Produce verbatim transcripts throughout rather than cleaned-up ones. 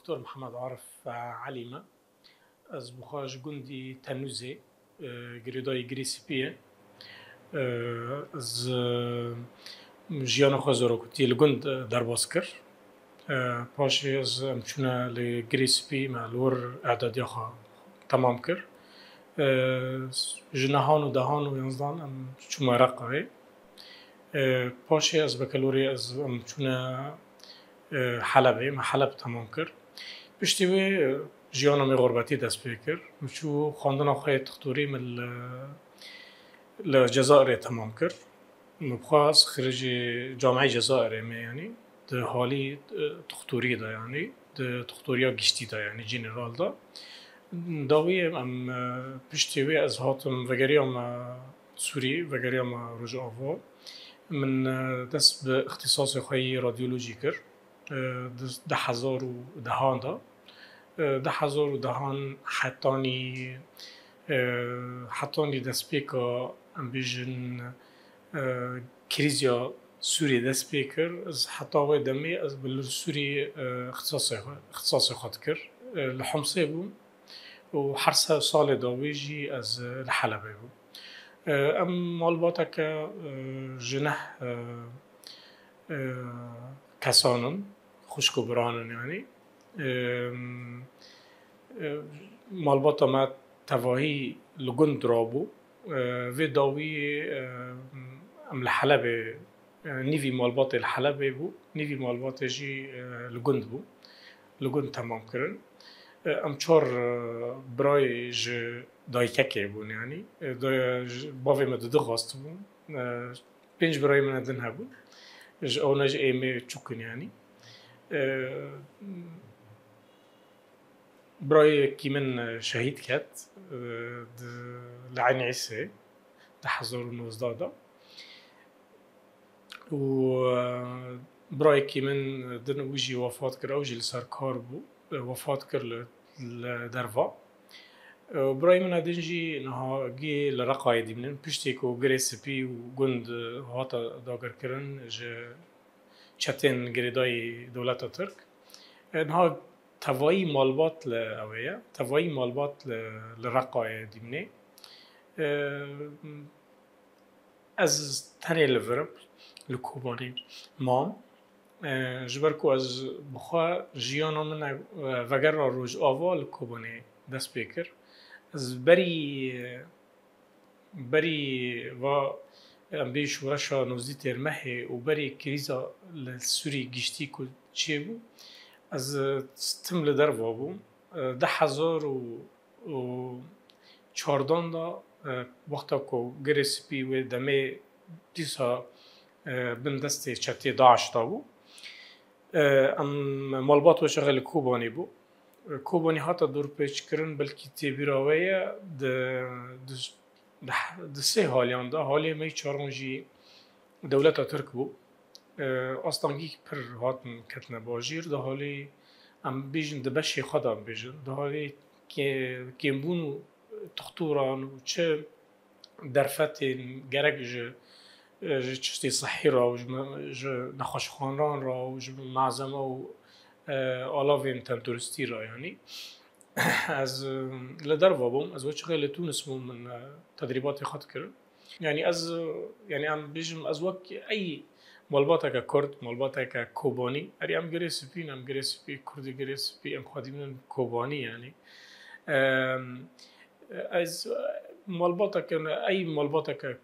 Doktor Mihemed Arif Elî me. Ez bi xwe ji gundî Tenûzê, e, girêdayî Girê Spî ye. E, ez, e, jiyana xwe zarokotiyê li gund, e, derbas kir. E, paşê ez, em çûne li Girê Spî, me li wir e'dadiya xwe temam kir. E, ji nehan û dehan û yanzdan em çûme Reqayê. E, paşê ez bi kelorê ez, em çûne, e, Helebê, me Heleb temam kir. Piştî wê, e, jiyana me xurbetî dest pê kir. Min çû xwendina xwe yê dixtorî min li, li Cezayirê temam kir. Min bi xwe ez xirêjê Camiyê Cezayirê me, yanî di halî, e, dixtorî de, yanî di dixtoriya giştî de, yanî general de. Dawiyê em, e, piştî wê ez hatim vegeriyam, e, Sûrî, vegeriyam Rojava. Min, e, dest bi îxtîsasê xwe yî radyolojî kir. E, di, di hezar û dehan de. E, di hezar û dehan hetanî, e, hetanî destpêka, em bêjin, e, krîzya Sûrî dest pê kir. Ez heta wê demê ez bi li Sûrî, e, îxtisasê xwe, îxtisasê xwe dikir. E, li Homsê bûm û her se salê dawî jî ez, e, li Helebê bûm. E, em malbateke, e, ji neh, e, e, kesan in, xwişk û biran in, yanî. E, e, malbata me tevahî li gund rabû. E, vê dawî, e, em li Helebê, e, nîvî malbatê li Helebê bû, nîvî malbatê jî, e, li gund bû. Li gund temam kirin. E, em çar, e, birayê ji dayikekê bûn, yanî. E, da-, ji bavê me didixwast bûn. E, pênc birayê min din hebûn. Ji ew ne ji ê me çûk in, yanî. E, birayekî min, e, şehîd ket, e, di, li Eyn Îsê, di hezar û nozdeh de. Û, e, birayekî min din wî jî wefat kir, ew jî li ser kar bû, e, wefat kir li, li derva. E, birayê min din jî niha gê li Reqayê dîmînin, piştî ku Girê Spî û gund, e, hate dagirkirin ji çetên girêdayî dewleta Tirk. E, niha tevayî malbat li ew ê ye, tevayî malbat li, li Reqayê dîmînê. E, Ez tenê li vir im, li Kobanê mam. E, ji ber ku ez bi xwe jiyana min, e, vegera Rojava li Kobanê dest pê kir. Ez berî, berî va, em bê şoreşa nozdî Têrmehê û berî krîza li Sûrî giştî ku çêbû, ez tim li derva bûm. E, du hezar û û çardan de, e, wexta ku Girê Spî wê demê dîsa, e, bin destê çetê DAIŞ de bû. E, em malbat wê çaxê li Kobanê bû. E, Kobanê hate dorpêçkirin, belkî tê bîra we ye, di, di, di, di sê haliyan de, halê me yî çaran jî dewleta Tirk bû. E, astengî pir hatin ketine bajêr, di halê em bêjin di beşê xwe de em bêjin, di halê kê-, kêmbûn û dixtoran û çi derfetên gerek ji, ji tiştê sihî re û ji me-, ji nexweşxaneran re û ji malzeme û, e, alavên tenduristî re, yanî. Ez, e, li derva bûm, ez wê çaxê li Tûnis bûm, min, e, tedrîbatê xwe dikirin. Yanî ez, e, yanî em bêjim, ez wek ey malbateke Kurd, malbateke Kobanî, erê em Girê Spî ne, em Girê Spî, Kurdî Girê Spî, em xwedî min Kobanî, yanî. Em, ez, e, malbateke, ey malbateke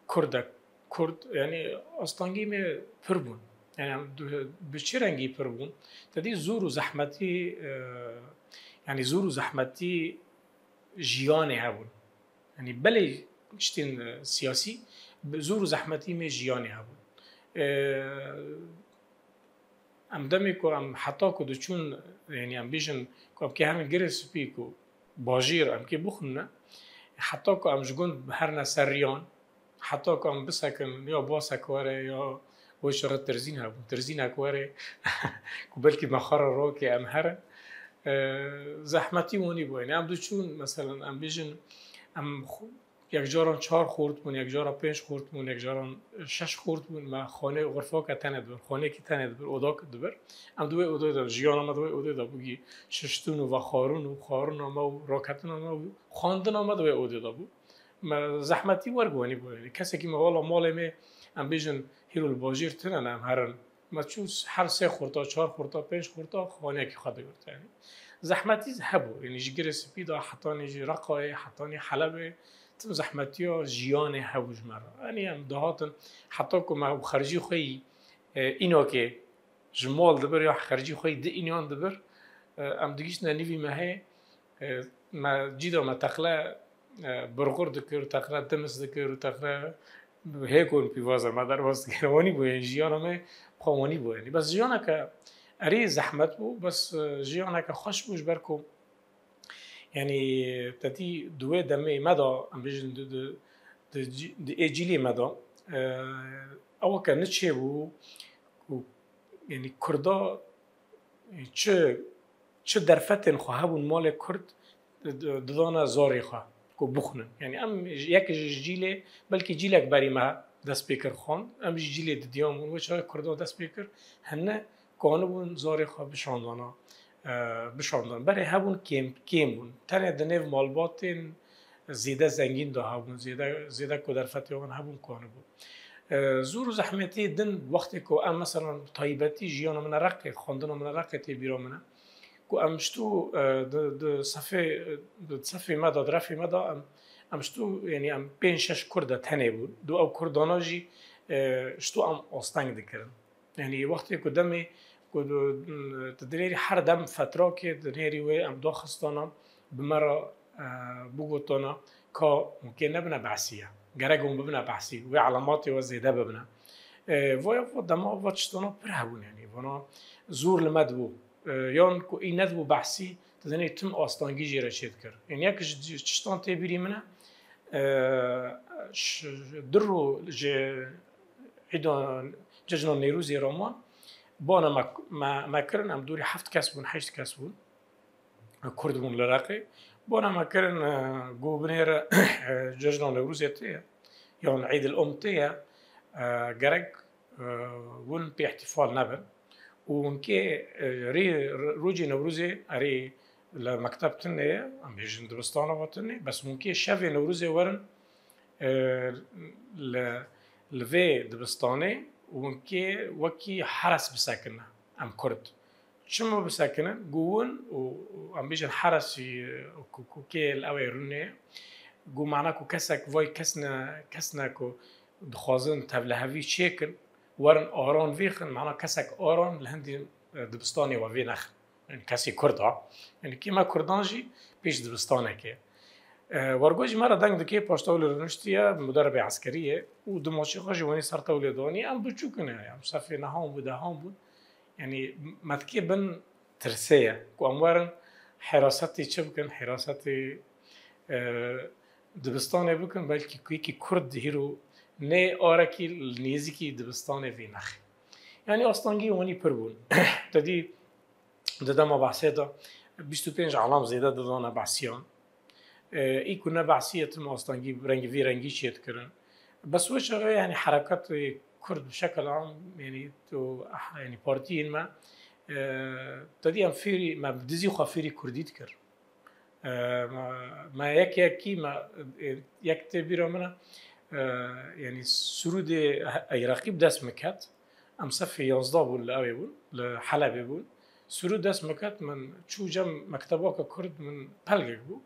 Kurdek, Kurd, yanî astengî me pir bûn. Yanî em du-, bi çi rengî pir bûn? Te dî zor û zehmetî, e, yanî zor û zehmetî jiyanê hebûn. Yanî belê tiştên, e, siyasî, bi zor û zehmetî me jiyanê hebûn. E, Em demê ku em heta ku diçûn, yanî em bêjin ku em kê herin Girê Spî ku bajêr em kê bixwîne, heta ku em ji gund herine ser riyan, heta ku em bisekin ya basek were ya wê çaxê tirzîn hebûn, tirzînek were ku belkî me xwe re rokê em herin, e, zehmetî wanî bû. Yanî em diçûn, meselen, em bêjin, em xwe Yek caran çar xort bûn, yek cara pênc xort bûn, yek caran şeş xort bûn. Me xanê xurfake tenê dibir, xanekî tenê dibir, odak dibir. Em di wê odê de, jiyana me di wê odê de bû, gî şiştin û vexwarin û xwarina me û raketina me û xwendina me di wê odê de bû. Me zehmetî werg wenî bû. Yanî kesekî me wala malê me, em bêjin, hîro li bajêr tune ne, em herin. Me çû her sê xurta, çar xurta, pênc xurta xaneyekî xwe digirt. Yanî zehmetî hebû. Yanî ji Girê Spî de hetanî jî Reqayê, hetanî Helebê, tim zehmetiya jiyanê hebû ji me re. Yanî em dihatin, heta ku me xercî xwe yî, e, înokê ji mal dibir ya xercî xwe yî di înyan dibir, e, em digihîştine nîvî mehê, e, me cî de me teqle, e, burxur dikir, teqle timis dikir û teqle hêkon pîvaza me derbas dikir. Wanî bû, yanî jiyana me xwe wanî bû. Yanî bes jiyaneke erê zehmet bû, bes, e, jiyaneke xweş bû ji ber ku, yanî te dî di wê demê me de, em bêjin di, di, di cî-, di ê cîlê me de, e, ew weke niçê bû ku, yanî Kurda çi, çi derfetên xwe hebûn malê Kurd di-, didane zarê xwe ku bixwînin. Yanî em yek ji cîlê, belkî cîlek berî me dest pê kir xwend, em ji cîlê didiyan bûn. Wê çaxê Kurda dest pê kir, hene kanibûn zarê xwe bişandana, e, bişandan. Berê hebûn kêm, kêm bûn. Tenê di nêv malbatên zêde zengîn de hebûn, zêde, zêde ku derfetê wan hebûn, kanibûn. E, zor û zehmetê din, wextê ku em, mesela, taybetî jiyana min e Reqê, xwendina min e Reqê tê bîra min e, ku em ji tu, e, di, di sefê, di sefê me de, di refê me de em, em ji tu, yanî em pênc şeş Kurd de tenê bûn. Du ew Kurdana jî, e, ji tu em asteng dikirin. Yanî wextê ku demê ku tu, tu dinêrî her dem fetrakê dinêrî wê em daxistana bi me re, e, bigotana ka hûn kê nebine behsî ye. Gerek hûn bibine behsî. Wê elematê we zêde bibine. E, vaya va dema va tiştana pir hebûn, yanî vana zor li me dibû. E, yan ku î nedibû behsî, tu dinêrî tim astengî jê re çê dikir. Yanî yek ji tiştan tê bîrî min e, e, ş-, du roj ji Îda Cejna Newrozê re me, bana me, me, me kirin, em dûrî heft kes bûn, heşt kes bûn. Kurd bûn li Reqê. Bana me kirin, e, got binêre, e, Cejna Newrozê tê ye, yan Îd el Om tê ye, e, gerek, e, hûn pê îhtîfal nebin. Û hinkê, e, rê, rojê Newrozê erê li mekteb tune ye, em bêjin dibistana ve tune, bes hinkê şevê Newrozê werin, e, li, li vê dibistanê û hinkê wekî heres bisekine em Kurd. Çima bisekinin? Got hûn û, û em bêjin heresî, ku, ku kê li ew ê rûnê, got mana ku kesek vay kesne, kesne ku dixwazin tevlihevî çêkin, werin aran vêxin, mana kesek aran li hindî, e, dibistanê we vê nexin. Yanî kesî Kurd a. Yanî kê me Kurdan jî pêş dibistanekê. E, wergo jî me re deng dikê, paş tewlê rûniştiye, muderebê eskerî ye û dimaçê xwe jî wenî ser tewlê danî, em biçûk in, em sefê nehan bû, dehan bûn. Yanî me dikê bin tirsê ye ku em werin herasetê çi bikin, herasetê, e, dibistanê bikin, belkî ku yekî Kurd hîro nê arekî li nêzîkî dibistanê vê nexê. Yanî astengî wanî pir bûn. Te dî di dema behsê de bîst û pênc alam zêde didane behsiyan. E, î ku ne behsî ye, tim astengî rengî vî rengî çê dikirin. Bes wê çaxê, yanî, hereketê Kurd bi şekil am, yanî, tu, ah, yanî, partiyên me, e, te dî em fêrî, me bi dizî xwe fêrî Kurdî dikir. E, me, me yek yekî, me, e, yek tê bîra min e, e, yanî, Sirûdê Eyreqî bi dest min ket. Em sefê yazdeh bûn, li ewê bûn, li Helebê bûn. Sirûd dest min ket, min çû cem mektebaka Kurd, min pelgek bû.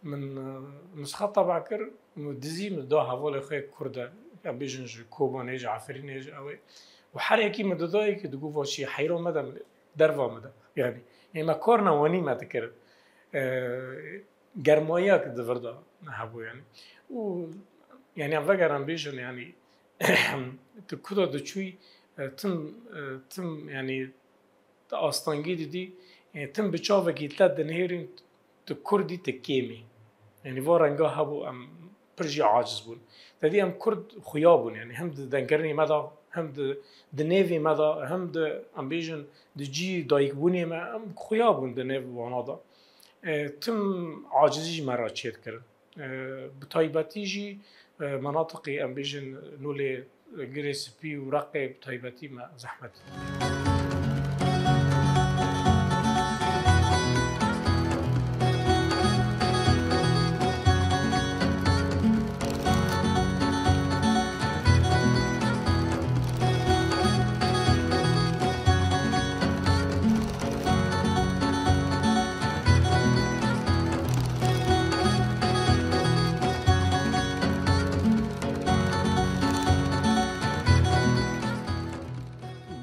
Min, e, nusxe teba kir, min dizî min da hevalê xwe Kurd e, ya bêjin ji Kobanê, ji Efrînê, ji ewê. Û her yekî min dida yekî digot, va çi, heyra me de, min derva min de. Yanî, ê me kar newanî me dikirin. E, germayiyek di vir de hebû, yanî. Û, yanî, em vegerin bêjin, yanî, tu kuda diçûyî, e, tim, e, tim, yanî, tu astengî didî, e, tim bi çavekî te dinihêrîn, tu Kurd î, tu kêm î. Yanî, va renga hebû, em pir jî aciz bûn. Te dî em Kurd xuya bûn, yanî, hem di dengkirinê me de, hem di, di nêvê me de, hem di, em bêjin, di cî dayikbûnê me, em xuya bûn di nêv wana de. E, tim acizî ji me re çêdikirin. E, bi taybetî jî, e, menatiqî em bêjin Nûlê, Girê Spî û Reqê bi taybetî me zehmet.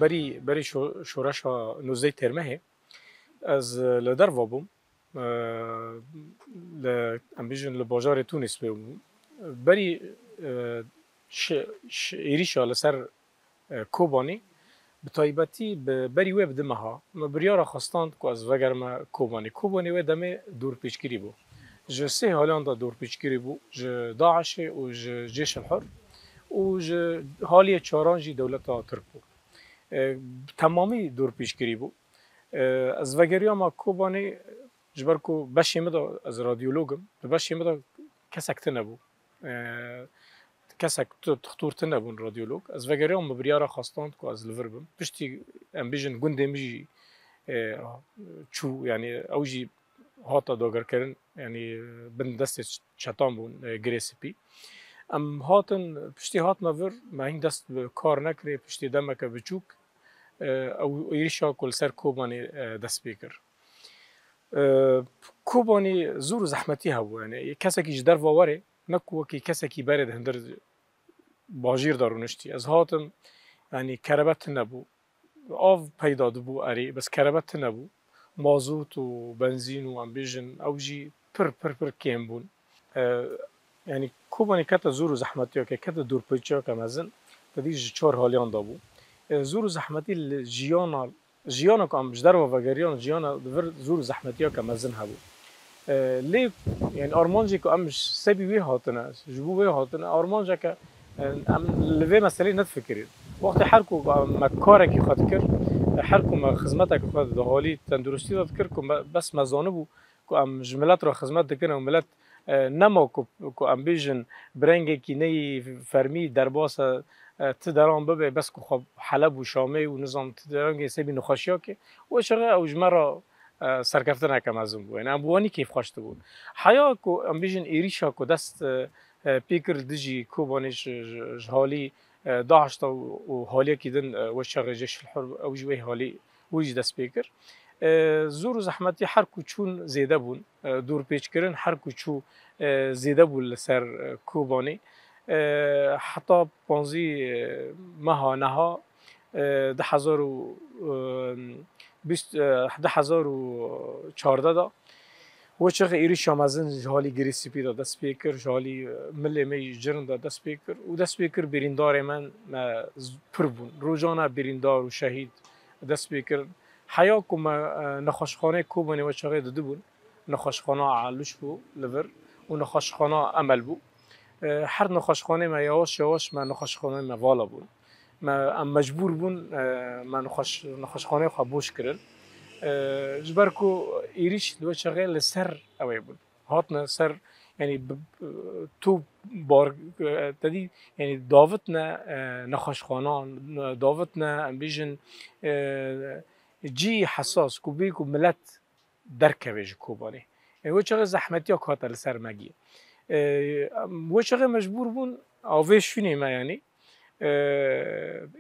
Berî, berî şo-, şoreşa nozdehê Têrmehê ez li derva bûm. E, li, em bêjin li bajarê Tûnîs bûm. Berî, e, şi-, şi-, êrîşa li ser e, Kobanê, bi taybetî bi berî wê bi du meha, me biryara xwe stand ku ez vegerime Kobanê. Kobanê wê demê dorpêçkirî bû. Ji sê haliyan de dorpêçkirî bû, ji DAIŞê û ji Cêşil Hur û ji haliyê çaran jî dewleta Tirk bû. E, bi temamî dorpêçkirî bû. E, ez vegeriyama Kobanê, ji ber ku beşê min de, ez radyolog im, di beşê min de kesek tune bû. E, kesek tu-, doktor tune bûn, radyolog. Ez vegeriyam, min biryara xwe stand ku ez li vir bim. Piştî, em bêjin, gundê min jî, e, çû, yanî ew jî hate dagirkirin, yanî bin destê çetan bûn, e, Girê Spî. Em hatin, piştî hatime vir, me hîn dest bi kar nekirê, piştî demeke biçûk, e, ew êrîşa ku li ser Kobanê, e, dest pê kir. E, Kobanê zor û zehmetî hebû, yanî kesekî ji derva were, ne ku wekî kesekî berê di hundir bajêr de rûniştî. Ez hatim, yanî kerebe tune bû. Av peyda dibû erê, bes kerebe tune bû. Mazot û benzîn û em bêjin, ew jî pir, pir, pir kêm bûn. E, yanî Kobanê kete zor û zehmetiyeke, kete dorpêçiyeke mezin, te dî ji çar haliyan de bû. E, zor û zehmetî li jiyana, jiyana ku em ji derve vegeriyan, jiyana di vir zor û zehmetiyeke mezin hebû. E, lê, yanî armancê ku em ji sebî wê hatine, ji bo wê hatine, armanceke, e, em li vê meselê nedifikirîn. Wextê her ku me karekî xwe dikir, her ku me xizmeteke xwe di halî tenduristî de dikir, ku me, bes me zanibû ku em ji milet re xizmet dikin û milet, e, nema ku, ku em bêjin bi rengekî neyî fermî derbasa, e, ti deran bibe, bes ku xwe Heleb û Şamê û nizam ti derengê sebî nexweşiyakê, wê çaxê ew ji me re, e, serkeftineke mezin bû. Yanî em bi wanî kêfxweş dibûn. Heya ku em bêjin êrîşa ku dest, e, e, pê kir dijî Kobanê ji, ji, ji halî, e, DAIŞ de û, û haliyekî din, e, wê çaxê Cêşil Hur, ew jî wê halî wî jî dest pê kir. E, zor û zehmetî her ku çûn zêde bûn. E, dorpêçkirin her ku çû, e, zêde bû li ser, e, Kobanê. E, heta panzdeh, e, meha neha, e, du hezar û, e, bîst, e, du hezar û çardeh de wê çaxê êrîşa mezin ji halî Girê Spî de dest pê kir, ji halî, e, milê me yî Cirin de dest pê kir û dest pê kir birîndarê me, me z-, pir bûn. Rojane birîndar û şehîd dest pê kir. Heya ku me, e, nexweşxaneyê Kobanê wê çaxê didibûn, nexweşxana Elûş bû li vir û nexweşxana Emel bû. E, her nexweşxaneyê me yawaş yawaş me nexweşxaneyê me vala bûn. Me, em mecbûr bûn, e, me nexweş-, nexweşxaneyê xwe boş kirin. E, ji ber ku êrîş li wê çaxê li ser ew ê bûn. Hatine ser, yanî bi, bi, tu bar, e, te dî, yanî davitne, e, nexweşxanan, davitne, em bêjin, e, cî hesas ku bê ku milet derkeve ji Kobanê. E, wê çaxê zehmetiya ku hate li ser me giye. E, em wê çaxê mecbûr bûn, a vê şûnê me yanî, e,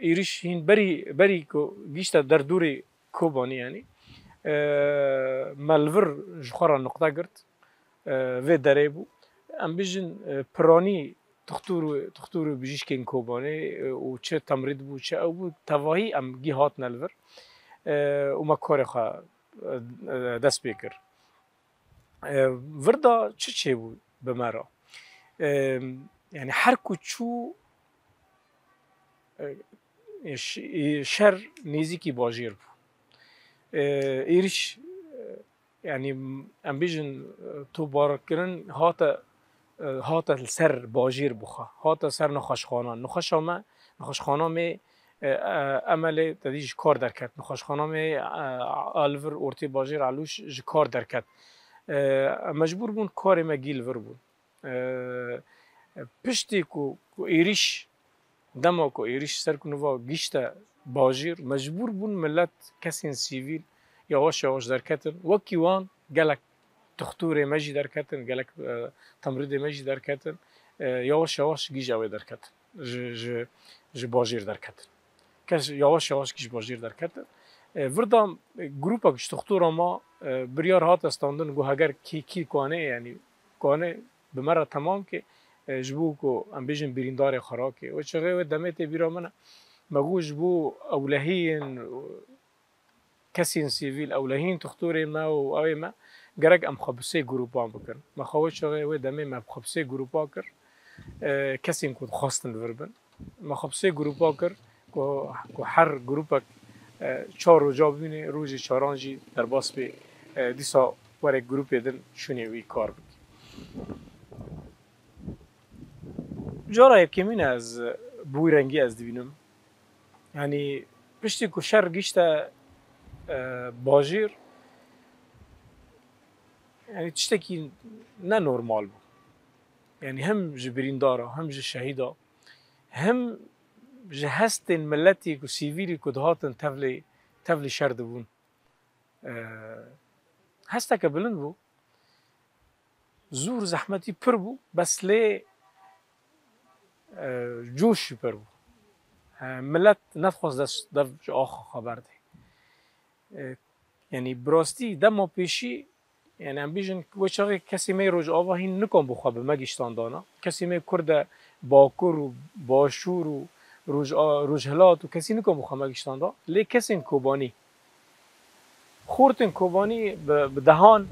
êrîş hîn berî, berî ku gihîşte derdorê Kobanê yanî, e, me li vir ji xwe re nuqte girt, e, vê derê bû. Em bêjin, e, piranî tuxtur û, tuxtur û bijîşkên Kobanê, e, û çi temrîd bû, çi ew bû, tevahî em gî hatine li vir, e, û me karê xwe, e, e, dest pê kir. E, vir de çi çêbû bi me re? E, yanî her ku çû, e, ş-, e, şer nêzîkî bajêr bû. E, êrîş, e, yanî em bêjin, e, toparkirin hate, e, hate li ser bajêr bixwe, hate ser nexweşxanan. Nexweşa me, nexweşxana me, e, e, Emelê te dî ji kar derket. Nexweşxana me, e, a li vir ortê bajêr Elûş ji kar derket. E, em mecbûr bûn karê me gî li vir bûn. E, piştî ku, ku êrîş, dema ku êrîş ser ku niva gişte bajêr, mecbûr bûn millet, kesên sivîl yawaş yawaş derketin. Wekî wan gelek tixtûrê me jî derketin, gelek, e, temrîdê me jî derketin. E, yawaş yawaş gîja wê derketin. Ji, ji, ji bajêr derketin. Kes yawaş yawaş gîj bajêr derketin. E, virda, e, grûpek ji tixtûra ma, e, biryar hate standin, got heger kî, kî kane, yanî kane bi me re temam ke, e, ji bo ku em bêjin birîndarê xwe rake. Wê çaxê wê demê tê bîra min e. Me got ji bo ewlehiyên, kesên sivîl, ewlehiyên tixtûrê me û ewê me, gerek em xwe bi sê grûpan bikin. Me xwe wê çaxê wê demê me xwe bi sê grûpa kir. E, kesên ku dixwastin li vir bin. Me xwe bi sê grûpa kir ku, ku her grûpek, e, çar roja bimîne, rojê çaran jî derbas bê, e, dîsa were grûpê din şûnê wî kar bike. Cara yekemîn e ez bi wî rengî ez dibînim. Yanî piştî ku şer gişte, e, bajêr, yanî tiştekî ne normal bû. Yanî hem ji birîndara, hem ji şehîda, hem ji hestên miletî ku sivîlî ku dihatin tevlê, tevlî şer dibûn. E, hesteke bilind bû. Zûr zehmetî pir bû, bes lê, e, coş jî pir bû. E, milet nedixwest dest, dev ji axa xwe berdê. E, yanî bi rastî dema pêşî, yanî em bêjin wê çaxê kesê me yê Rojava hîn nikan bo xwe bi me giştandana. Kesê me yê Kurd e Bakur û Başûr û Roj-, Rojhilat û kesî nikan bo xwe me giştanda. Lê kesên Kobanî, xortên Kobanî bi, bi dehan,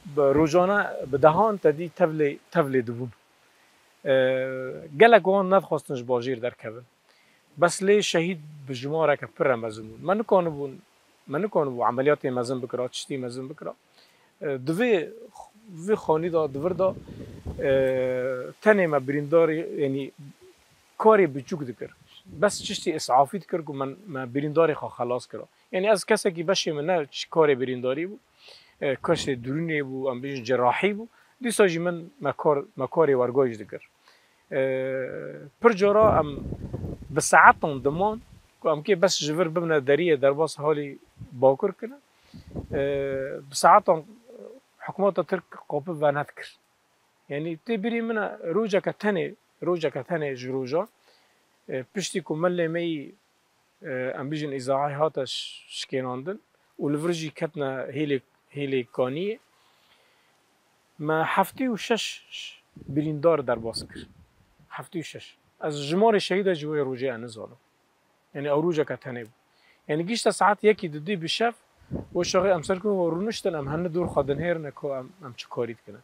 bi rojane, bi dehan tedî tevlê, tevlê dibûn. E, gelek wan nedixwestin ji bajêr derkevin. Bes lê şehîd bi jimareke pir re mezin bûn. Me nikanibûn, me nikanibû emeliyatê mezin bikira, tiştî mezin bikira. E, di vê, vê xanî de, di vir de, e, tenê me birîndarî, yanî karê biçûk dikir. Bes tiştî îsafî dikir ku min, me birîndarê xwe xelas kira. Yanî ez kesekî beşê min ne ç-, karê birîndarî bû, e, kesê dirûnê bû, em bêjin cerahî bû. Dîsa jî min me kar, me karê wergayî jî dikir. E, pir cara em bi saetan diman ku em kê bes ji vir bibine deriyê derbas halî Bakur kine. E, bi saetan hikûmeta Tirk qapî venedikir. Yanî tê bîrî min e, rojeke tenê, rojeke tenê ji rojan, e, piştî ku milê me yî, e, em bêjin îzaî hate ş-, şikênandin û li vir jî ketine hêlê, hêlê kaniyê. Me heftê û şeş birîndar derbas kir. Heftê û şeş. Ez jimarê şehîda jî wê rojê ez nizanim. Yanî ew rojeke tenê bû. Yanî gişte saet yekî didî bi şev, wê çaxê em ser ku rûniştin, em hene dor xwe dinhêrine ku em, em çi karî dikine.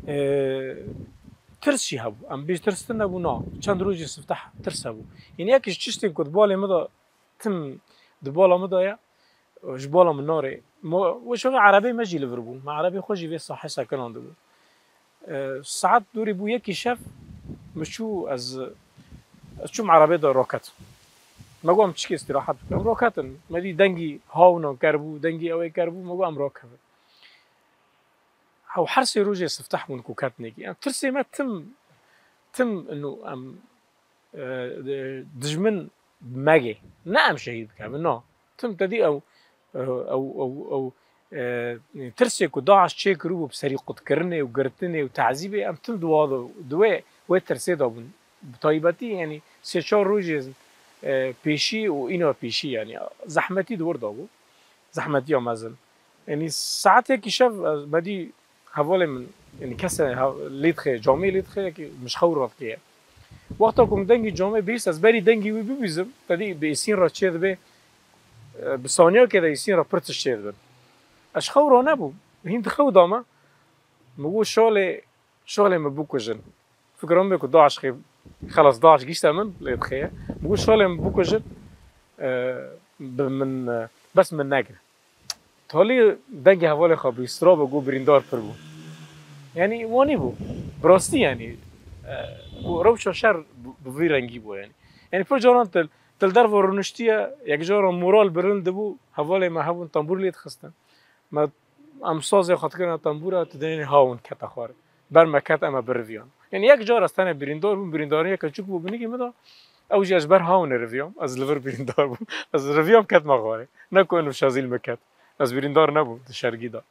Ee, tirs jî hebû. Em bêj tirs tune bû, na. Çend rojê sifteh tirs hebû. Yanî yek ji tiştên ku di balê min de tim di bala min de ye, ji bala min narê. Mo-, wê çaxê erebê me jî li vir bûn. Me erebê xwe jî vê sahê sekinandibû. E, saet dorê bû yekî şev, min çû ez, ez çûm erebê de roket. Me got, em çikê îstîrahet bikin. Em roketin. Me dî dengî hawna ker bû, dengî ewê ker bû. Me got, em rokevin. Hew her sê rojê sifteh bûn ku ketinekî. Em tirsê me tim, tim inu em, e, dijmin megê. Ne em şehîd bikevin, na. Tim tedî ew, e, ew, ew, ew, e, tirsê ku DAIŞ çêkiribû bi serî qutkirinê û girtinê û tezîbê, em tim di wa de, di wê, wê tirsê de bûn. Bi taybetî, yanî sê çar rojê, e, pêşî û îna pêşî, yanî zehmetî di wir de bû. Zehmetiya mezin. Yanî saet yekî şev, ez, me dî hevalê min, yanî kese hev-, lê dixê, camê lê dixê, yekî min ji xew radikeye. Wexta ku min dengî camê bihîst, ez berî dengî wî bibîzim, tedî bi îsîn re çê dibe, e, bi saniyakê de îsîn re pir tişt çê dibin. Ez ji xew ranebûm, hîn di xew da me, min got şalê, şalê min bikujin. Fikra min bê ku DAIŞ xê, xelas DAIŞ gişte min lê dixê. Min got şalê min bikujin, e, bi min, e, bes min negire. Talî dengê hevalê xwe bî, straba got birîndar pir bû. Yanî wanî bû. Bi rastî yanî, e, got rewşa şer bi, bi vî rengî bû yanî. Yanî pir caran til, til derva rûniştiye, yek cara moral bilind dibû, hevalê me hebûn tembûr lê dixistin. Me Em sazê xwe dikirine tembûra, tu dinêrî hawin kete xwarê. Ber me ket, em ê biriviyan. Yani yek car ez tenê birîndar bûm, birîndariyeke çûk bû binîkî min de. Ew jî ez ji ber hawinê riviyam, ez li vir birîndar bûm. Ez riviyam ketme xwarê. Ne ku eno şazîl min ket. Ez birîndar nebûm di şergî de.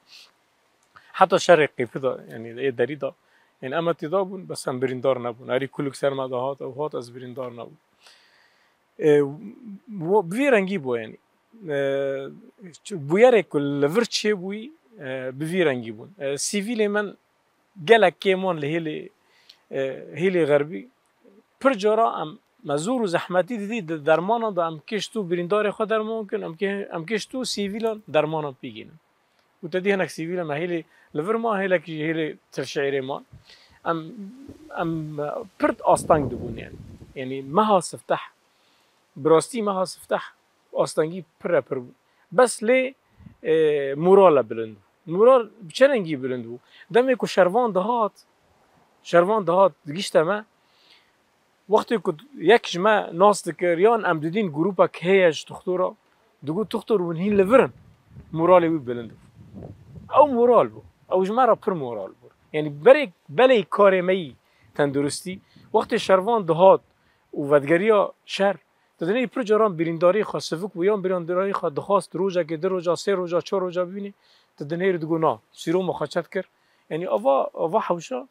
Heta şerê qîpî de, yani ê derî de. Yani em tê de bûn, bes em birîndar nebûn. Erî kuluk ser me de hat, ew hat, ez birîndar nebûm. E, wo-, bi vî rengî bû yani. E, çi-, bûyerê ku li vir çêbûyî, e, bi vî rengî bûn. E, sivîlê min gelek kêm wan li hêlê, e, hêlê xerbî. Pir cara em, me zor û zehmetî didî di dermanan de em kişt û birîndarê xwe derman kin, em kê-, em kişt û sivîlan dermanan pî gînin. Û te dî hinek sivîlan me hêlê li vir man, hêlek jî hêlê til şeîrê man. Em, em pir asteng dibûn yani. Yani meha sifteh. Bi rastî meha sifteh astengî pir e pir bû. Bes lê, e, moral e bilind bû. Moral bi çi rengî bilind bû? Demê ku şervan dihat, şervan dihat digişte me, wextê ku yek ji me nas dikir, yan em didîn grûpek heye ji toxtora, digot, "Toxtor, hûn hîn li vir in." Moralê wî bilind bû. Ew moral bû. Ew ji me re pir moral bû. Yani berê belê karê me yî tenduristî, wextê şervan dihat û vedigeriya şer, tu dinêrî pir caran birîndarî xwe sivik bû, yan birîndarî xwe dixwast rojekê, du roja, sê roja, çar roja bibînî, tu dinêrî digot, "Na, sîroma xwe çet kir." Yani ava, ava hewşa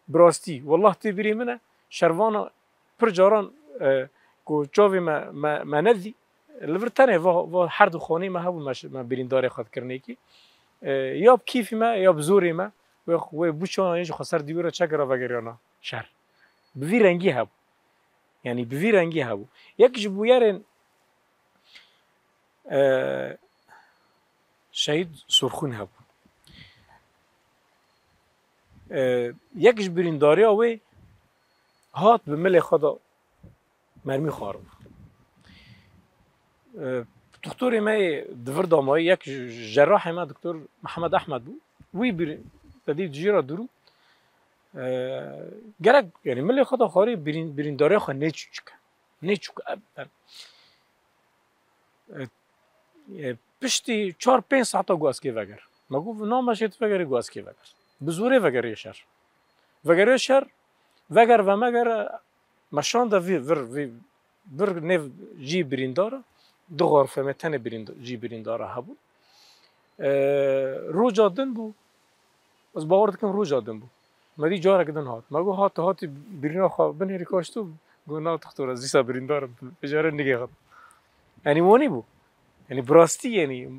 bi rastî, wallah tê birî min e, şervana pir caran, e, ku çavê me, me, me nedî, li vir tenê va, va her du xanê me hebû, me, me birîndarê xwe dikirinê kî. E, ya bi kîfî me, ya bi zorê me, wê, wê bûçan yê ji xwe ser dîwêra çekira vegeriyana şer. Bi vî rengî hebû. Yani bi vî rengî hebû. Yek ji bûyerên, e, Şehîd Sorxûn hebû. E, yek ji birîndariya wê hat bi milê xwe de mermî xwarin. E, doktorê me yê di vir de mayî, yek ji cerrahê me doktor Mihemed Ehmed bû. Wî bir, te dî cîra dûr û, e, gerek, yani milê xwe de xwarê birîn-, birîndariya xwe nêçûçike. Nêçûk, e, e, e, piştî çar pênc saeta got ez kê veger. Me got, "Na, me şê tu vegerî?" Got, "Ez kê veger." Bi zorê vegeriye şer. Vegeriye şer, veger ve meger, me şande vî, vir, vî, vir nêv cî birîndar e. Du xarfê me tenê birînd-, cî birîndar e hebû. E, roja din bû. Ez bawer dikim roja din bû. Me dî carek din hat. Me got, "Hat, hatî birîna xwe binêrî kaştû?" Got, "Na, doktor, ez dîsa birîndar im. Bijare nigê xwe." Yani wanî bû. Yani bi rastî yani,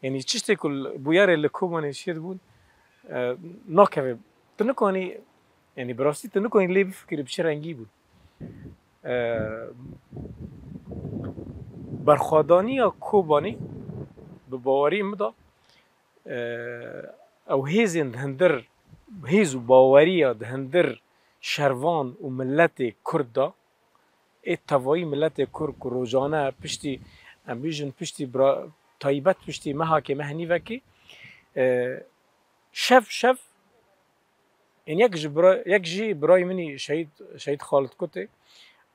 yani çiştê ku bûyerê li Kobanê çêdibûn, e, nakeve. Tu nikanî, yani bi rastî tu nikanî lê bifikirî bi çi rengî bûn. E, berxwedaniya Kobanê bi bawerî min de, e, ew hêzên di hundir, hêz û baweriya di hundir şervan û miletê Kurd de, ê tevayî miletê Kurd ku rojane piştî, em bêjin piştî bira-, taybet piştî mehakê meh nîvekê, e, şev şev, ên yek ji bira-, yek jî birayê min î şehîd, şehîd Xalid Kutê,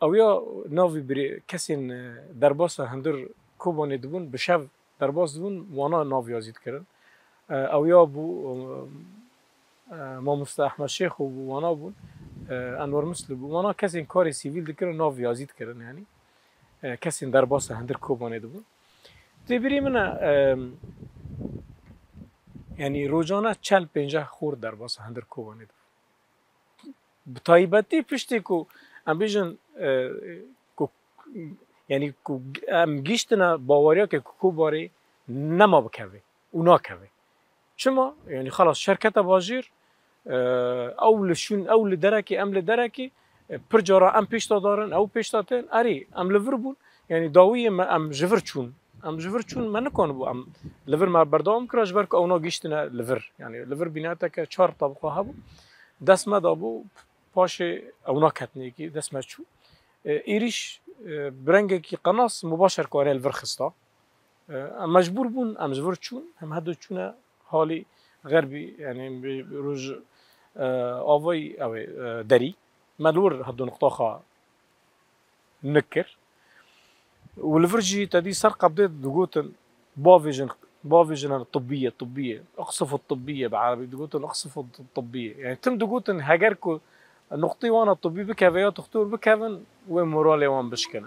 ew ya navî birê-, kesên, e, derbasa hundir Kobanê dibûn, bi şev derbas dibûn, wana nav yazî dikirin. E, ew ya bû, e, e, mamoste Ehmed Şêx û wana bûn, e, Enwer Misli bû. Wana kesên karê sivîl dikirin, nav yazî dikirin yani. E, kesên derbasa hundir Kobanê dibûn. Tê birî min e, e, yani rojane çel pênceh xor derbasa hundir Kobanê dibûn. Bi taybetî piştî ku em bêjin, e, ku, yani ku em gihîştine baweriyeke ku Kobanê nema bikeve û nakeve. Çima? Yani xelas şer kete bajêr, e, ew li şûn, ew li derekê, em li derekê, e, pir cara em pêşta darin, ew pêşta tên, erê, em li vir bûn, yani dawiyê me em ji vir çûn. Em ji vir çûn, me nikanibû em li vir me berdewam kira, ji ber ku ewna gihîştine li vir. Yani li vir bîneteke çar tabiqa hebû. Dest me dabû, paşê ewna ketnekî, dest me çû. E, êrîş, e, bi rengekî qenas mubaşer ku ene li vir xista. E, em mecbûr bûn, em ji vir çûn, em hedo çûne halî xerbî, yani bi, bi roj, e, avayî, ew ê, e, derî. Me li wir hedo niqta xwe nikir. Û li vir jî te dî ser qebdê digotin, bavêjin, Bavêjin em tibbiye, tibbiye. Iqsifu tibbiye bi erebî digotin, iqsifu tibbiye. Yani tim digotin heger ku nuqtê wana tibbî bikeve ya doktor bikevin, wê moralê wan bişkine.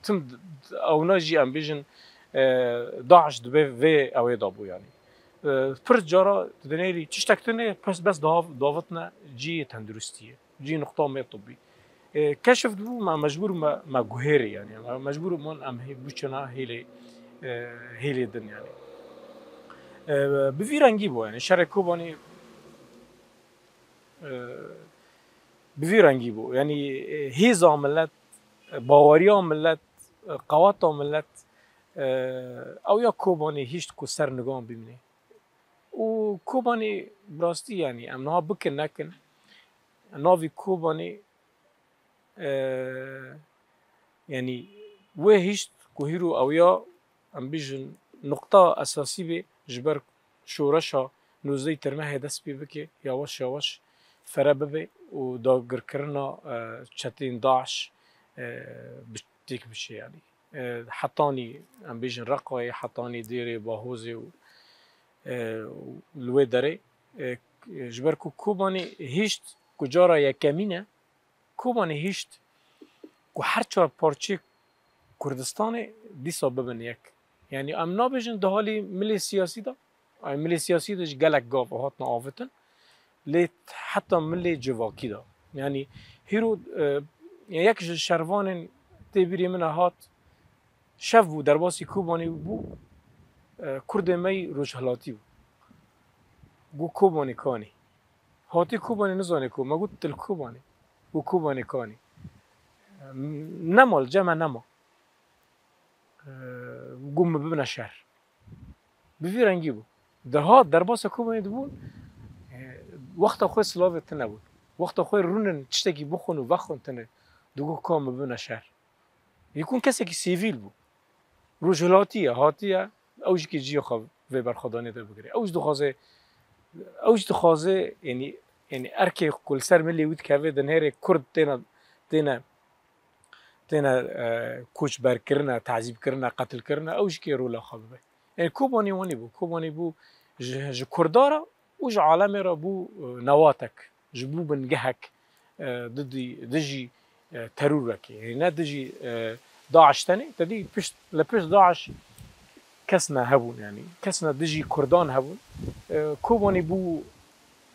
Tim d-, d-, ewna jî em bêjin, e, DAIŞ dibe vê ewê de bû yani. E, pir cara dinêrî tiştek tune bes, bes dav-, davitne cihê tenduristiyê. Cî nuqta me tibbî. E, keşif dibû, me mecbûr me, me guhêrê yani. Me mecbûr bûn em hê-, biçine hêlê, e, hêlê din yani. E, bi vî rengî bû yani. Şerê Kobanî, e, bi vî rengî bû. Yani, e, hêza millet, e, baweriya millet, e, qeweta millet, e, ew ya Kobanî hişt ku ser nigan bimîne. Û Kobanî bi rastî yani em niha bikin nekin, navî Kobanî, e, yani wê hişt ku hîro ew ya, em bêjin, nuqta esasî bê ji ber şoreşa nozdehê Tirmehê dest pê bike, yawaş yawaş fere bibe û dagirkirina, e, çetên DAIŞ, e, bi-, têk biçe yani. E, hetanî, em bêjin, Reqayê, hetanî dêrê Bahozê û, e, û li wê derê, e, ji ber ku Kobanî hişt ku cara yekemîn e, Kobanî hişt ku her çar parçeyê Kurdistanê dîsa bibin yek. Yani em nabêjin di halê milê siyasî de, ay milê siyasî de jî gelek gav hatin avêtin, lê heta milê civakî de. Yani hîro, e, yek ji şervanên tê bîrê min e hat, şev bû, derbasî Kobanî bû, e, Kurdê me yî rojhilatî bû. Got Kobanî kanî. Hatî Kobanî nizanê ku, me got tu li Kobanî. Got Kobanî kanî. Nema li cem me nema. E, got min bibine şer. Bi vî rengî bû. Dihat derbasa Kobanî dibûn, e, wexta xwe silavê tune bûn. Wexta xwe rûnin tiştekî bixwin û vexwin tune. Digot ka min bibine şer. Yekûn kesekî sivîl bû. Rojhilatî ye, hatiye, ew jî kê ciyê xwe vê berxwedanê de bigire. Ew jî dixwaze, ew jî dixwaze, yanî, yanî erkê ku li ser milê wî dikeve, dinêrê Kurd têne, têne, têne, e, koçberkirine, tezîbkirine, qetilkirine, ew jî kê rola xwe bibe. Yanî Kobanî wanî bû. Kobanî bû ji, ji Kurda re û ji alemê re bû, e, newatek. Ji bû bingehek, e, didî-, dijî, e, terûrekê. Yanî ne dijî, e, DAIŞ tenê, te dî pişt, li pişt DAIŞ kesne hebûn, yanî kesne dijî Kurdan hebûn. E, Kobanî bû,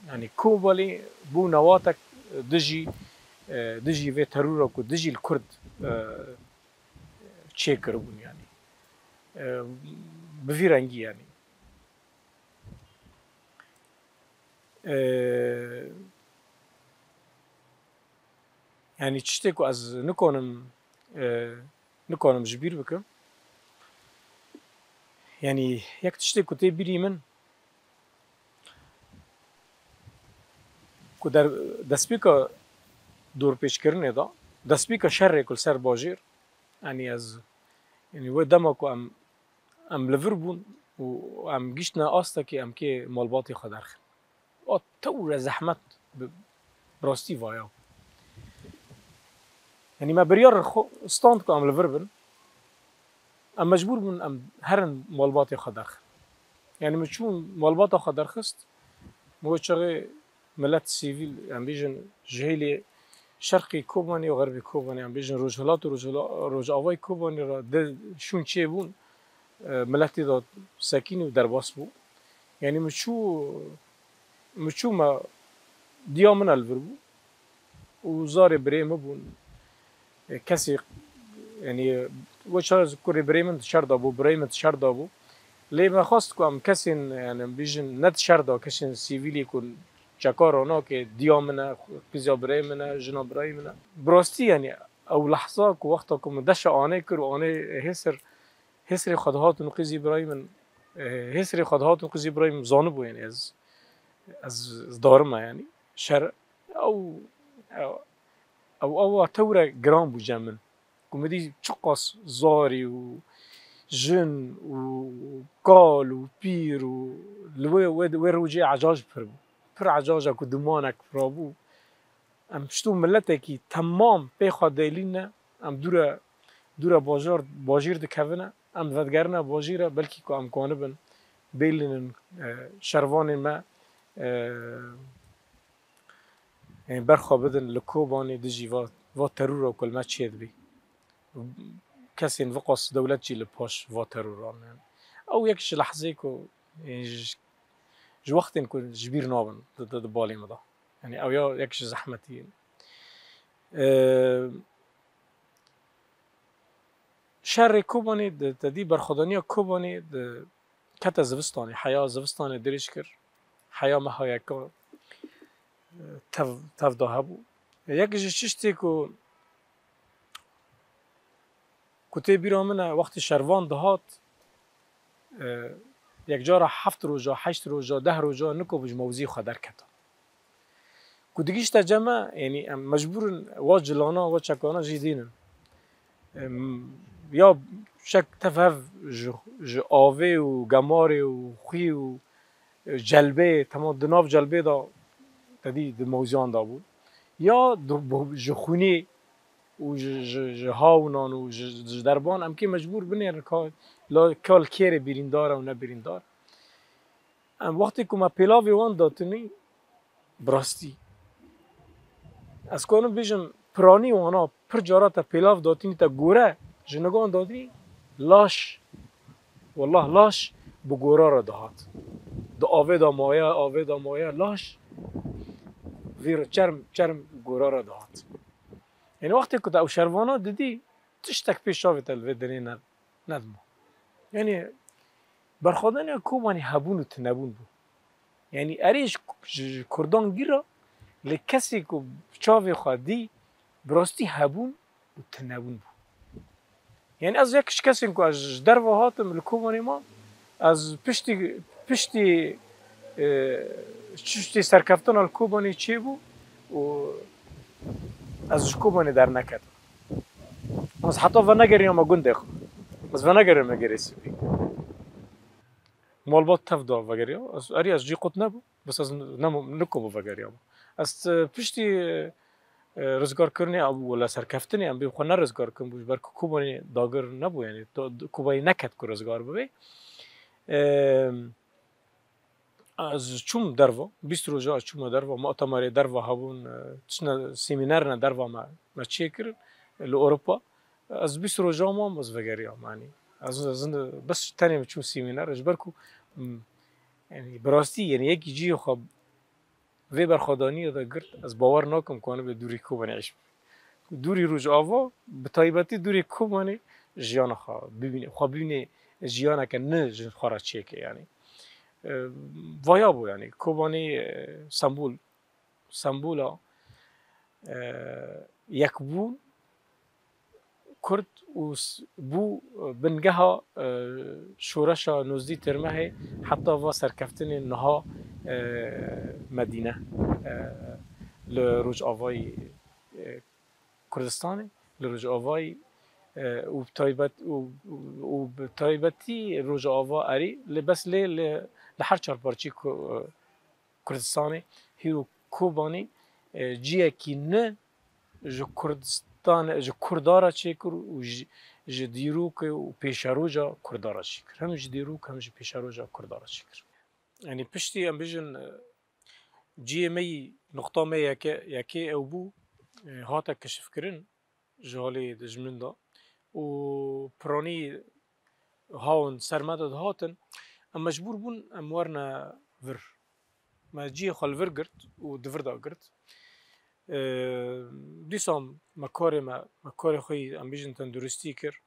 yanî Kobanî bû newatek dijî, e, dijî vê terûra ku dijî li Kurd, e, çêkiribûn, yanî. E, bi vî rengî, yanî. E, yanî tiştê ku ez nikonim, e, nikonim ji bîr bikim. Yanî yek tiştê ku tê bîrî min, ku der-, destpêka dorpêçkirinê de, destpêka şerê ku li ser bajêr, yanî ez, yanî wê dema ku em, em li vir bûn û em giştine astekê em kê malbatê xwe derxin. A tewre zehmet bi, bi rastî vaya. Yanî me biryar xwe stand ku em li vir bin. Em mecbûr bûn em herin malbatê xwe derxin. Yanî min çûn malbata xwe derxist, min wê çaxê milet sivîl, em bêjin ji hêlê şerqê Kobanê û xerbê Kobanê, em bêjin rojhilat û rojhila-, rojavayê Kobanê re di şûn çêbûn, e, miletê de sekîn û derbas bû. Yanî min çû, min çû me diya min e li vir bû. Û zarê birê min bûn. E, kesê, yanî, we çar kurê birê min di şer de bû, birayê min di şer de bû. Lê me xwest ku em kesên, yanî, em bêjin ne di şer de, kesên sivîlî ku çeka ronake, diya min e, qîza birayê min e, jina birayê min e. Bi rastî, yanî, ew lehza ku wexta ku min deşa anê kir û anê hêsir, hêsirê xwe dihatin û qîzî birayê min, e, hêsirê xwe dihatin û qîzî birayê min zanibû, yanî, ez, ez, ez darime, yanî, şer, ew, ew, ew, ew tewre giran bû cem min. Ku min dî çiqas zarî û jin û kal û pîr û li wê, wê, wê rojê ecac pir bû. Pir ecaca ku dumanek rabû. Em piştû miletekî temam pê xwe delîne, em dûre, dûre bajar, bajêr dikevine. em vedigerine bajî re, belkî ku em kanibin bêlînin, e, şervanên me, e, e, berxwe bidin li Kobanê dijî va, va terora ku li me çêdibî. Kesên viqas dewlet jî li paş va teroran ne. Ew yek ji lehzê ku, e, ji, ji wextên ku ji bîr nabin di, di, di balê min de. Yani ew ya yek ji zehmetî. E, şerê Kobanê, di, te dî berxwedaniya Kobanê di, kete zivistanê, heya zivistanê dirêj kir. Heya meha yeka, e, tev, tev da hebû. Yek ji tiştê ku, ku tê bîra min e, wextê şervan dihat, e, yek cara heft roja, heşt roja, deh roja nikabû ji mewzî xwe derketa. Ku digihîşte cem me, yanî em mecbûr in wa cilana, wa çekana jî dînin. Em, ya şek tev hev ji, ji avê û gemarê û xwî û, e, celbê, temam di nav celbê de te dî di mewziyan de bû. Ya di, ji xwînê û ji, ji, ji hawnan û ji, ji derban em kê mecbûr binêrin ka, la kal kêrê birîndar e û ne birîndar. Em wextê ku me pêlavê wan datinî, bi rastî, ez kanim bêjim, piranî wana pir cara te pêlav datinî, te gore ji nigan datinî, laş, wallah laş bi gora re dihat. Di avê de maye, avê de maye, laş vî re çerm, çerm gora re dihat. Yani wextê ku te ew şervana didî, tiştek pê çavê te li vê derê ne, nedima. Yani berxwedaniya Kobanê hebûn û tinebûn bû. Yani erê ji, ji, ji Kurdan gîra, lê kesê ku çavê xwe dî, bi rastî hebûn û tinebûn bû. Yani ez yek ji kesên ku ez ji derve hatim li Kobanê ma, ez piştî, piştî, e, piştî serkeftina li Kobanê çêbû û ez ji Kobanê derneketim. Ez heta venegeriyame gundê xwe. Ez venegeriyame Gerê Sipî. Malbat tev da vegeriya. Ez, erî ez cî qut nebû. Bes ez ne, nikobo vegeriyame. Ez, e, piştî, e, rizgarkirinê û wele serkeftinê em bê xwe nerizgar kirin bû, ji ber ku Kobanê dagir nebû, yani, da, Kobanê neket ku rizgar bibe. E, ez çûm derva, bîst roja ez çûme derva, mutemerê derva hebûn, e, tiştine semînerine derva me, me çêkirin, e, li Ewropa. Ez bîst roja mam, ez vegeriyam, yani. Ez, ez bes tenê min çûm semîner, ji ber ku, m, yani, bi rastî, yani, yekî cihê xwe vê berxwedaniyê de girt, ez bawer nakim ku anibe dûrî Kobanê îş bibe. Dûrî Rojava, bi taybetî dûrê Kobanê jiyana xwe bibîne, xwe bibîne jiyaneke nû ji xwe re çêke, yani. E, vaya bû, yani, Kobanê, e, sembol, sembola, e, yekbûn, Kurd û s-, bû, e, bingeha, e, şoreşa nozdî Tirmehê heta va serkeftinên niha, e, Medîne, e, li Rojavayî, e, Kurdistanê, li Rojavayî, e, û bi taybet-, û, û bi taybetî Rojava erî, lê bes lê li, li her çar parçeyê ku, e, Kurdistanê, hîro Kobanê, e, ciyekî nû ji Kurdistan, ji Kurda re çêkir û ji, ji dîrokê û pêşeroja Kurda re çêkir. Hem ji dîrok hem ji pêşeroja Kurda re çêkir. Yanî piştî em bêjin, e, ciyê me yî, nuqta me yeke, yekê ew bû, e, hate keşifkirin ji holê dijmin de û piranî hawin ser me de dihatin, em mecbûr bûn em werine vir. Me cihê xwe li vir girt û di vir de girt. Ee, dîsa me karê me, me karê xwe yî, em bêjin, tenduristî kir.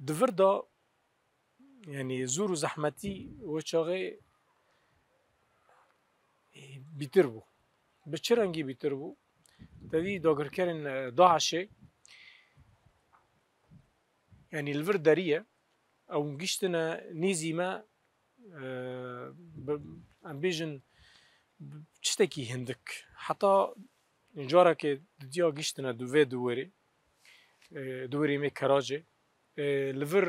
Di vir de, yanî zor û zehmetî wê çaxê bîtir bû. Bi çi rengî bîtir bû? Tevî dagirkerên, e, DAIŞê, yanî li vir derî ye, ew giştine nêzî me, e, bi, em bêjin, bi tiştekî hindik. Heta carekê didiya giştine di vê diwêrê, e, diwêrê me keracê, e, li vir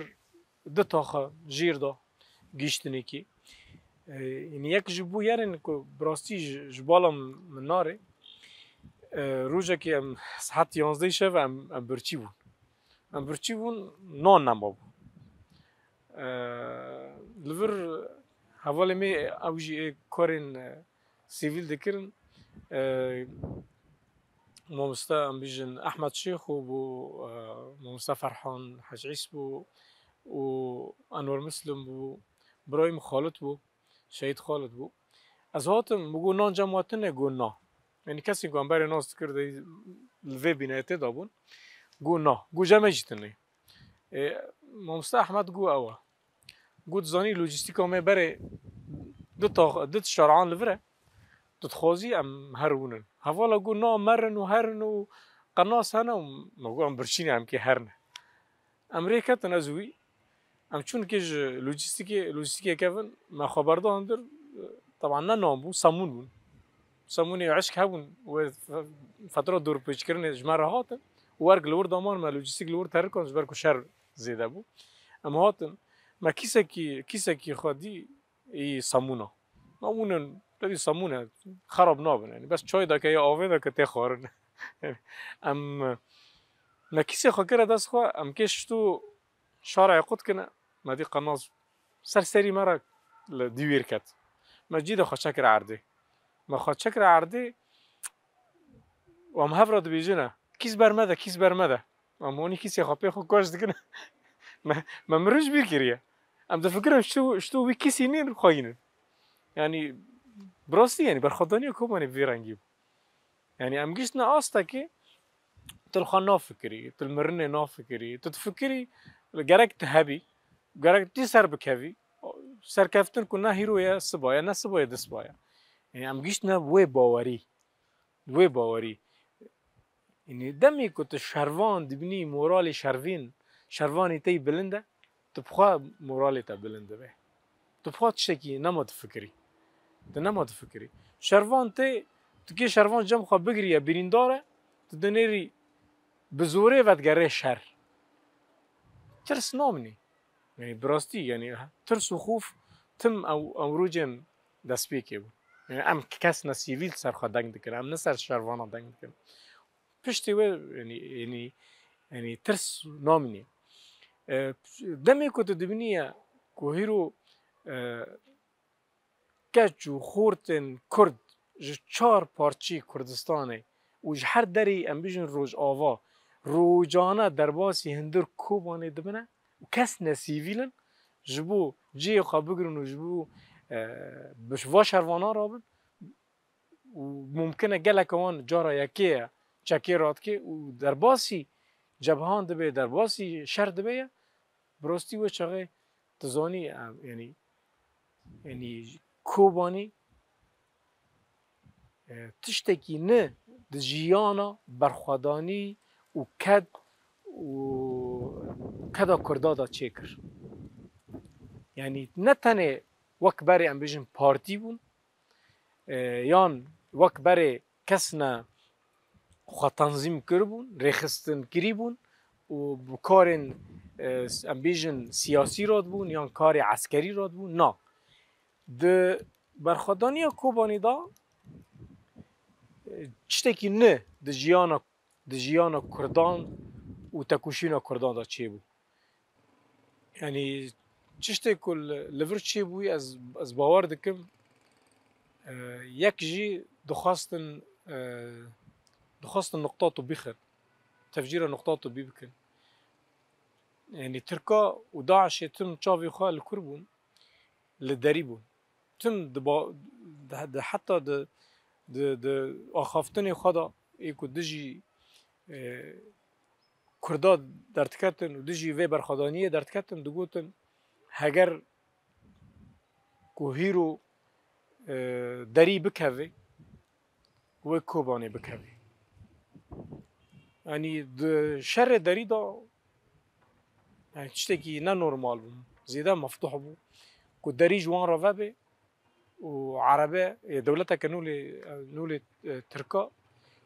di taxa jêr de gihiştinekî. E, yanî yek ji bo yerên ku bi rastî ji, ji bala min nare, e, rojekê em saet yanzdeh şev em, em birçî bûn. Em birçî bûn, nan nema bû. E, li vir hevalê me ew jî ê karên, e, sivîl dikirin. E, mamoste em bêjin Ehmed Şêxo bû, e, mamoste Ferhan Hec Îs bû û Enwer Muslim bû, birayê min Xalid bû, Şehîd Xalid bû. Ez hatim, min got, "Nan cem we tune?" Got, "Na." Yanî kesên ku em berê nas dikir, de li vê bînetê de bûn. Got, "Na." Got, "Cem me jî tune." E, mamoste Ehmed got, "Ew e." Got, "Zanî lojîstîka me berê du ta-, du tişta re an li vir e. Tu dixwazî em herin û hûn in." Hevala got, "Na, merin û herin û qenas hene." Û me got, "Em birçî ne, em kê herin." Em rê ketin ez û wî. Em çûn kê ji lojîstîkê, lojîstîkê kevin, me xwe berda hundir, teban ne nan bûn, semûn bûn. Semûnê eşk hebûn, wê fe-, fetra dorpêçkirinê ji me re hatin û erk li wir daman me lojîstîk li wir terikand ji ber ku şer zêde bû. Em hatin, me kîsekî, kîsekî xwe dî, ê semûna. Ma hûn in, tevî semûn e, xerab nabin. Yanî bes çay dake ya avê dake tê xwarin. Em, me kîsê xwe kire dest xwe, em kê şito şara Equt kine, me dî qenas ser serî me re li dîwêr ket. Me cî de xwe çekire erdê. Me xwe çekire erdê, û em hev re dibêjine, "Kîs ber me de, kîs ber me de." Em honî kîsê xwe pê xwe koç dikin. Me, me mirov ji bîr kiriye. Em difikirin, şto, şto wî kîsî nîn, xweyînin. Yanî, bi rastî, yanî, berxwedaniya Kobanê bi vî rengî bû. Yanî, em gihiştine astekê, tu li xwe nafikirî, tu li mirinê nafikirî, tu difikirî, gerek tu hebî, gerek tu ser bikevî, serkeftin ku ne hîro ye, siba ye, ne siba ye, disba ye. Yanî, em gihiştine wê bawerî. Wê bawerî. Yanî demê ku tu şervan dibînî, moralê şervên, şervanê te yî bilind e, tu bi xwe moralê te bilind dibe. Tu bi xwe tiştekî nema difikirî. Tu nema difikirî. Şervan tê, tu kê şervan cem xwe bigiriye, birîndar e, tu dinêrî bi zorê vedigere şer. Tirs namînî. Yanî bi rastî, yanî tirs û xof tim ew, ew rojên destpêkê bû. Yanî em kes ne sivîl ser xwe deng dikin, em ne ser şervana deng dikin. Piştî wê, yanî, yanî, yanî tirs namînî. E, demê ku tu dibînî ye ku hîro, e, keç û xortên Kurd ji çar parçeyê Kurdistanê û ji her derê em bêjin Rojava, rojane derbasî hundir Kobanê dibine û kes ne sivîl in, ji bo cihê xwe bigirin û ji bo, e, bi va şervanan rabin û mumkin e geleke wan cara yekê ye çekê radikê û derbasî cebhan dibe, derbasî şer dibe ye, bi rastî wê çaxê tu zanî, em, yanî, yanî Kobanî, e, tiştekî ne di jiyana berxwedanî û ked û keda Kurda de çêkir. Yanî ne tenê wek berê em bêjin partî bûn, e, yan wek berê kes ne xwe tenzîm kiribûn, rêxistin kirîbûn û bi karên, e, em bêjin siyasî radibûn yan karê eskerî radibûn. Na. Di berxwedaniya Kobanî de, e, tiştekî nû di jiyana, di jiyana Kurdan û tekoşîna Kurdan de çêbû. Yanî tiştê ku li, li vir çêbûyî ez, ez bawer dikim, e, yek jî dixwastin, e, dixwastin nuqta tubî xin, tefcîra nuqta tubî bikin. Yanî Tirka û DAIŞê tim çavê xwe li kur bûn, li derî bûn. Tim di ba-, di, di heta di, di, di axaftinê xwe de ê ku dijî, e, Kurda derdiketin û dijî vê berxwedaniyê derdiketin, digotin, heger ku hîro, e, derî bikeve, wê Kobanê bikeve. Yanî di şerê derî de, yanî tiştekî ne normal bû. Zêde meftuh bû. Ku derî ji wan re vebe, û erebe, e, dewleteke nû lê, nû lê, e, tirka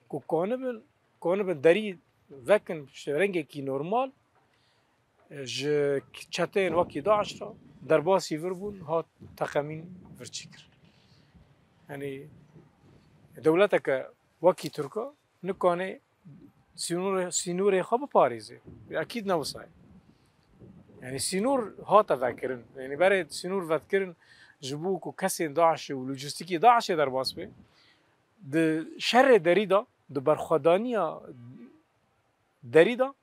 ku kanibin, kanibin derî vekin ji rengekî normal, e, ji çeteyên wekî DAIŞ re derbasî vir bûn, hat teqemîn vir çêkir. Yanî dewleteke wekî tirka nikane sînorê, sînorê xwe biparêze. Ekîd ne wisa ye. Yani sînor hate vekirin. Yani berê sînor vetkirin ji bo ku kesên DAIŞê û lojîstîkê DAIŞê derbas bê. Di şerê derî de, di berxwedaniya derî de,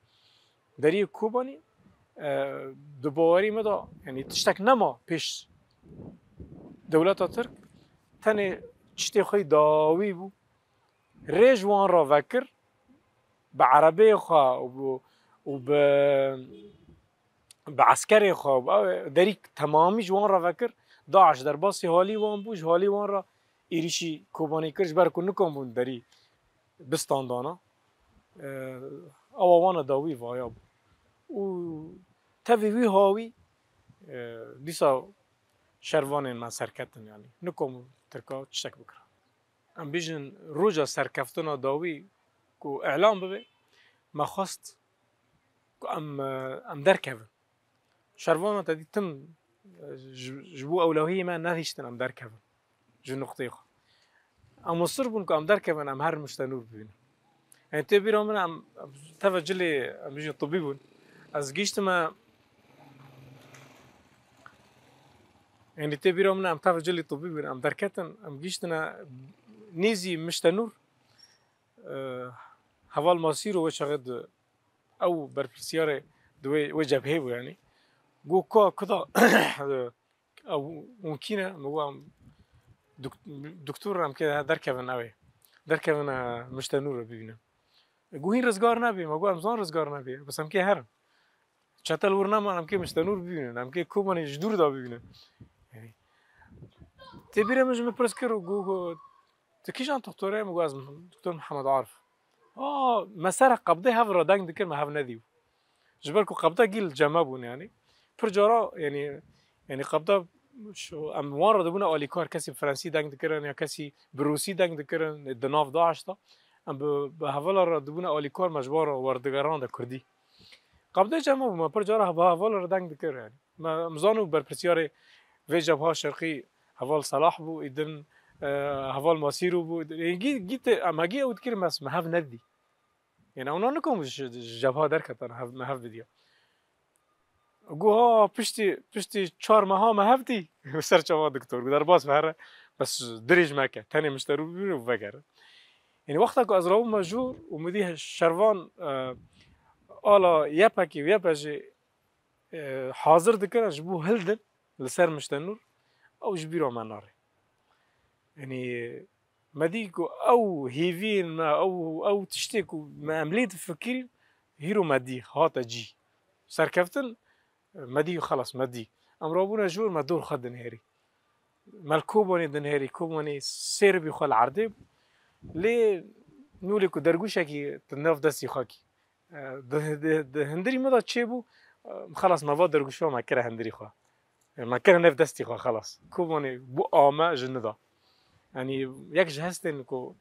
deriyê Kobanî, e, di bawerî me de, yani tiştek nema pêş dewleta Tirk, tenê tiştê xwe yî dawî bû. Rê ji wan re vekir, bi erebeyê xwe û bi, û bi, bi eskerê xwe û bi ew derî temamî ji wan re vekir. DAIŞ derbasî halî wan bû, ji halî wan re êrîşî Kobanî kir, ji ber ku nikom bûn derî bistandana. E, ewa wana dawî vaya bû. Û tevî wî hawî, e, dîsa şervanên me serketin, yanî nikom Tirka tiştek bikira. Em bêjin roja serkeftina dawî ku îlan bibe, me xwest ku em, em derkevin. Şervana te dî tim, e, ji, ji bo ewlehiyê me nehiştin em derkevin ji nuqteyê xwe. Em musir bûn ku em derkevin, em her Miştenûr bibînin. Yani tê bîra min em, em teve cilê, em bêjin tibî bûn. Ez gihîştime, yani tê bîra min em teve cilê tibî bûn, em derketin, em gihîştine nêzî Miştenûr, e, heval Masîro wê çaxê di ew berpirsiyarê di wê, wê cebhê bû yani. Got ka kuda ew hûn kî ne? Min got em dok-, doktor, em kê derkevin ew ê. Derkevin, e, Miştenûr re bibînin. Got hîn rizgar nebê. Me got em zan rizgar nebê. Bes em kê herin. Çetel wir neman, em kê Miştenûr bibînin. Em kê Kobanê ji dûr de bibînin. Yani, tê bîrê min ji min pirs kir û got, got, "Tu kîjan doktor e?" Min got, "Ez doktor Mihemed Arif." A, me ser qebdê hev re deng dikir, me hev nedî. Ji ber ku qebda gî li cem me bûn, yani. Pir cara, yani, yani qebda şu, em wan re dibûne alîkar, kesî bi frensî deng dikirin ya kesî bi rûsî deng dikirin, di nav DAIŞ de. Em bi, bi hevala re dibûne alîkar, me ji wan re werdigerand kurdî. Qebdê cem me bû, me pir cara bi hevala re deng dikir, yani. Me, em zano berpirsiyarê vê cebha şerqî heval Selah bû, îdin, e, heval Masîro bû, îdin, e, gî, gî te, em hegî ew dikir, me, me hev nedî. Yani, ewna nikom ji, ji cebha derketan, hev, me hev bidiya. Got, ha, piştî, piştî çar meha me hev dî, ser çava doktor, got, derbas be here, bes dirêj meke, tenê Miştenûr bibîne û vegere. Yani, wexta ku ez rabûme jûr û min dî şervan, e, ala YPG'ê û YPJ'ê e, hazir dikir ji bo hildin li ser Miştenûr, ew ji bîra me nare. Yanî me dî ku ew hêviyên me, ew, ew tiştê ku me em lê difikirîn, hîro me dî, hate cî. Serkeftin, me dî, xelas, me dî. Em rabûne jor, me dor xwe dinêrî. Me li Kobanê dinêrî, Kobanê sêr bî xwe li erdê bû. Lê nûlê ku dergûşekî di nav destî xwe kî. E, di, di, di hundirî min de çêbû, e, xelas me va dergûşa me kire hundirî xwe. E, me kire nav destî xwe xelas. Kobanê bû ame ji nida. Yanî yek ji hestên ku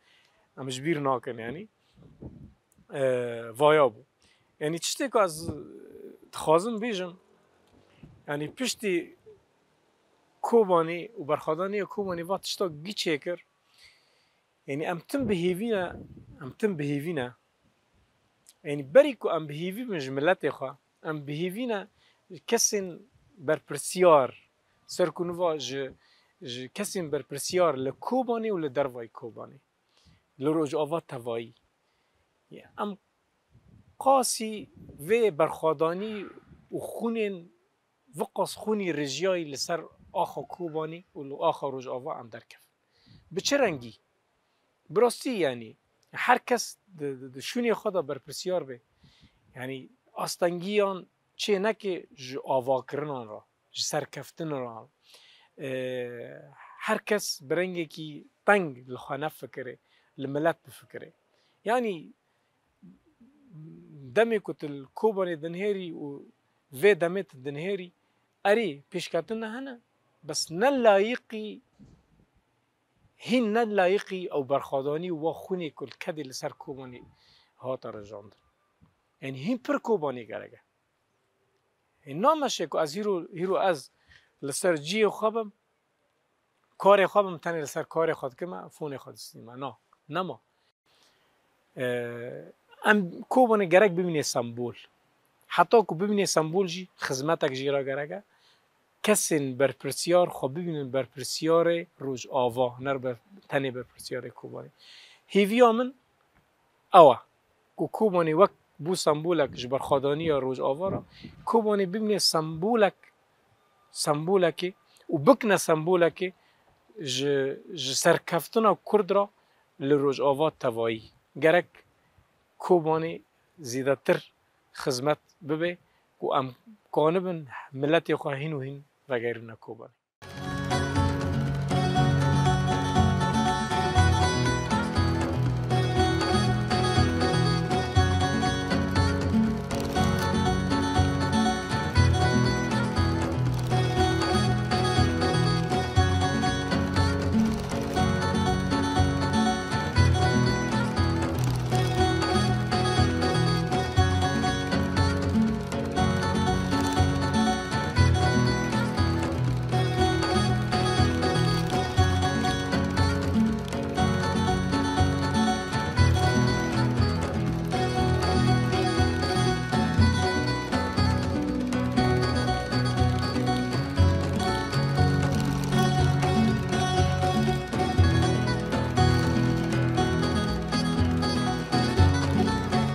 em ji bîr nakin yanî. E, vaya bû. Yanî tiştê ku ez dixwazim bêjim, yanî piştî Kobanê û berxwedaniya Kobanê va tişta gî çêkir. Yanî em tim bi hêvî ne, em tim bi hêvî ne. Yanî berî ku em bi hêvî bin ji miletê xwe, em bi hêvî ne kesên berpirsiyar, ser ku niva ji, ji kesên berpirsiyar li Kobanê û li dervayî Kobanê, li Rojava tevayî. Em qasî vê berxwedanî û xûnên, viqas xûnî rijiyayî li ser axa Kobanî û li axa Rojava em derkevin. Bi çi rengî? Bi rastî, yanî, her kes di, di, di şûnê xwe de berpirsiyar be. Yanî, astengiyan çê neke ji avakirinan re, ji serkeftinan re. E, her kes bi rengekî teng li xwe nefikire, li milet bifikire. Yanî, demê ku tu li Kobanê dinihêrî û vê demê tu dinihêrî, erê, pêşketin hene, bes ne layiqî, hîn ne layiqî ew berxwedanî û wa xwînê ku li kedê li ser Kobanê hate rijandin. Yanî hîn pir Kobanê gerek e. Ê, nameşe ku ez hîro, hîro ez li ser cihê xwe bim, karê xwe bim, tenê li ser karê xwe dikim, fonê xwe distîme. Na, nema. Ee, em Kobanê gerek bibîne sembol. Heta ku bibînê sembol jî xizmetek jê re gerek e. Kesên berpirsiyar xwe bibînin berpirsiyarê Rojava, ne ber-, tenê berpirsiyarê Kobanê. Hêviya min ew e ku Kobanê wek bû sembolek ji ber xwedaniya Rojava re, Kobanê bibîne sembolek, sembolekê û bikine sembolekê ji, ji serkeftina Kurd re li Rojava tevayî. Gerek Kobanê zêdetir xizmet bibe ku em kanibin miletê xwe hîn û hîn vegerîne Kobanê.